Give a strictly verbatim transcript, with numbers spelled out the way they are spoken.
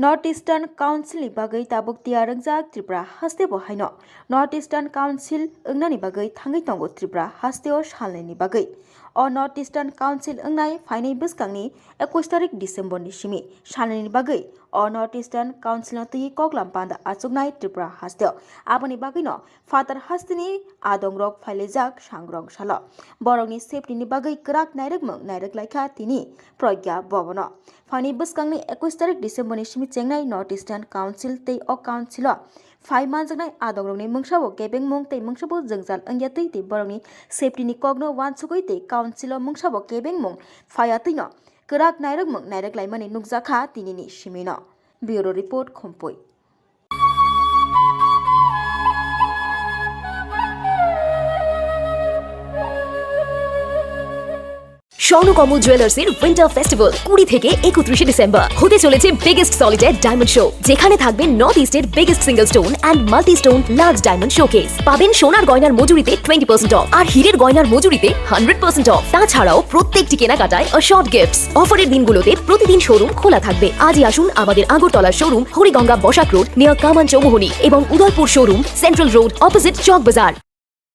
North Eastern Council ni bagwi tabuk tiyar wngjak Tripura haste bo haino North Eastern Council wngnani bagwi thangwi tongo Tripura haste o salnwi ni bagwi. O North Eastern Council wngnai phainai bwskangni ekush tarik December ni simi salnwi ni bagwi o North Eastern Council no twi koklam panda achuknai Tripura haste o. Aboni bagwi no phatar haste ni adong rok phailaijak sangrong salo. Borok ni safety ni bagwi kwrak nairwkmung nairwk laikha tini Pragya Bhavan o. Phaini bwskangni ekush tarik December ni simi chengnai North Eastern Council tei o council o phai manjaknai adongrokni mungsabo kebengmung tei mungsabo jwngjal wngya twi tei borokni safety ni kokno uansugwi tei council o mungsabo kebengmung phaiya twino kwrak nairwkmung nairwk laimani nukjakha tinini simino. Bureau Report, Khumpui. Swarnakamal জুয়েলার্সের winter festival কুড়ি থেকে একত্রিশে ডিসেম্বর। হতে চলেছে biggest solitaire diamond show, যেখানে থাকবে নর্থ ইস্টের biggest single stone and multi stone large diamond showcase. পাবেন সোনার গয়নার মজুরিতে টোয়েন্টি পার্সেন্ট অফ আর হীরের গয়নার মজুরিতে হান্ড্রেড পার্সেন্ট অফ। তাছাড়াও প্রত্যেকটি কেনাকাটায় অ্যাসর্ড গিফটস। অফারের দিনগুলোতে প্রতিদিন শোরুম খোলা থাকবে। আজই আসুন আমাদের Agartala showroom Hariganga Basak road near Kaman Chowmuhani এবং Udaipur showroom central road opposite Chawk বাজার।